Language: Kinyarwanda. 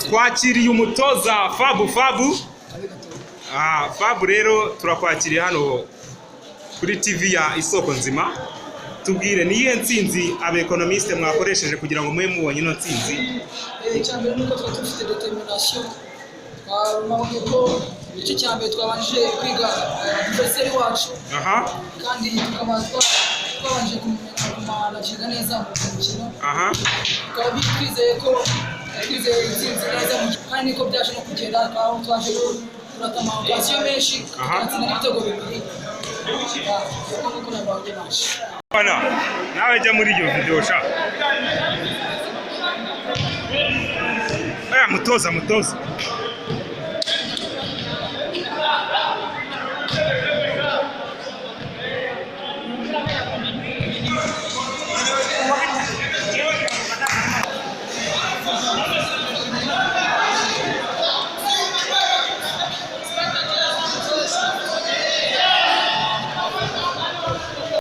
Twakiriye umutoza Fabu Fabu. Fabu rero turakwakiriye hano kuri TV ya Isoko Nzima. Tubwire, ni iyihe ntsinzi abekonomisite mwakoresheje kugira ngo mube mubonye ino ntsinzi? Icya mbere ni uko twari dufite determination. Twabonye ko igice cya mbere twabanje kwiga adversaire wacu, kandi tukaba twabanje kumenya kumanaginga neza mu mukino, tukaba twizeye ko twizeye intsinzi neza, kandi niko byaje no kugenda, aho twaje kurata ama occasion menshi, tugatsinda n'ibitego bibiri. Uko niko nabonye match. Bana, nawe jya muri iyo video sha. Aya mutoza, mutoza.